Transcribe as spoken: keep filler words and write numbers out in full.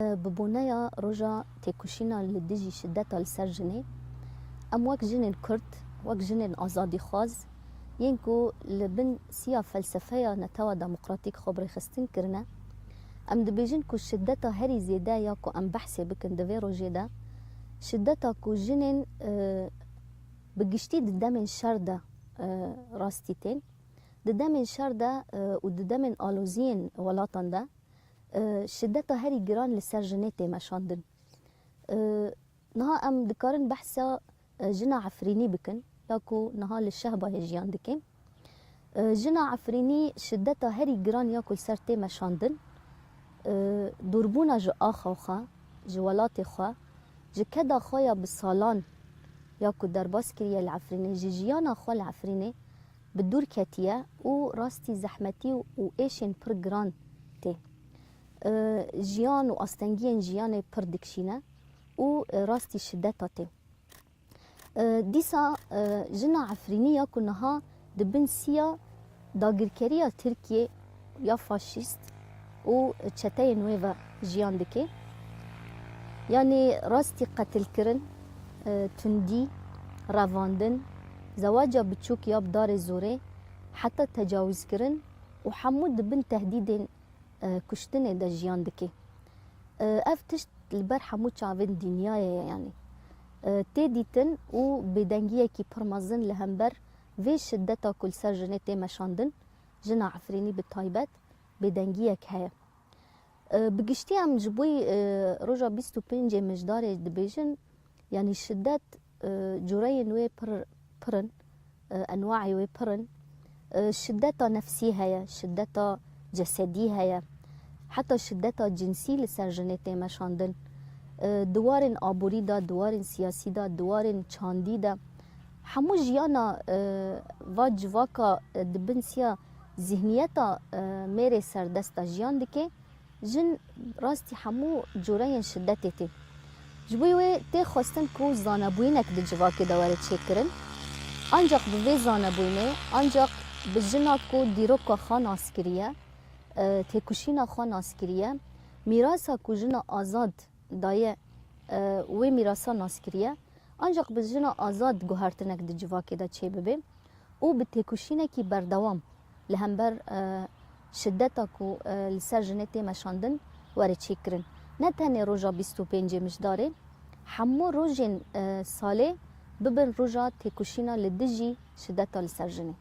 Bi boneya roja têkoşîna li dijî şideta li ser jinê, em wek jinên Kurd, wek jinên azadîxwaz, yên ku li bin siya felsefeya Netewa Demokratîk xwe bi rêxistin kirine, em dibêjin ku şideta herî zêde ya ku em behsê bikin di vê rojê de, şideta ku jinên, e, bi giştî di demên şer de, e, rastî tên, di demên şer de, e, û di demên aloziyên welatan de, e, şideta herî giran li ser jinê tê meşandin. E, niha em dikarin behsa, e, jina Efrînî bikin, ya ku niha li Şehbayê jiyan dike. E, jina Efrînî şideta herî giran ya ku li ser tê meşandin, e, dûrbûna ji axa xwe, ji welatê xwe, ji keda xwe ya bi salan ya ku derbas kiriye li Efrînê, ji jiyana xwe li Efrînê bi dûr ketiye û rastî zehmetî û êşên pir giran tê. E, jiyan û astengiyên jiyanê pir dikişîne û, e, rastî şideta tê. E, dîsa, e, jina Efrînî ya ku niha di bin siya dagirkeriya Tirkiyê ya faşîst û çeteyên wê ve jiyan dike. Yanî rastî qetilkirin, e, tundî, revandin, zewaca biçûk ya bi darê zorê, heta tecawizkirin û hemû di bin tehdîdên, e, kuştinê de jiyan dike. E, ev tişt li ber hemû çavên dinyayê ye, yanî, e, tê dîtin û bêdengiyekî pir mezin li hember vê şideta ku li ser jinê tê meşandin, jina Efrînî bi taybet bêdengiyek heye. E, bi giştî em ji bo, e, roja bîst û pêncê Mijdarê dibêjin, yanî şidet, e, cureyên wê pir, pir in, e, enwaê wê pir in. E, şideta nefsî heye, şideta cesedî heye, heta şideta cinsî li ser jinê tê meşandin. E, di warên aborî de, di warên siyasî de, di warên çandî de, hemû jiyana, e, va civaka, e, di bin siya zihniyeta, e, mêrê serdest de jiyan dike. Jin rastî hemû cureyên şidetê tê. Ji bo wê tê xwestin ku zanebûyînek di civakê de were çêkirin. Ancaq bi vê zanebûyînê, ancaq bi jina ku dîroka xwe nas kiriye, e, têkoşîna xwe nas kiriye, mîrasa ku jina azad daye, e, wê mîrasa nas kiriye, ancaq bi jina azad guhertinek di civakê de çêbibe û bi têkoşînekî berdewam li hember, e, şideta ku, e, li ser jinê tê meşandin were çêkirin. Ne tenê roja bîst û pêncê Mijdarê, hemû rojên, e, salê bibin roja têkoşîna li dijî şideta li ser jinê.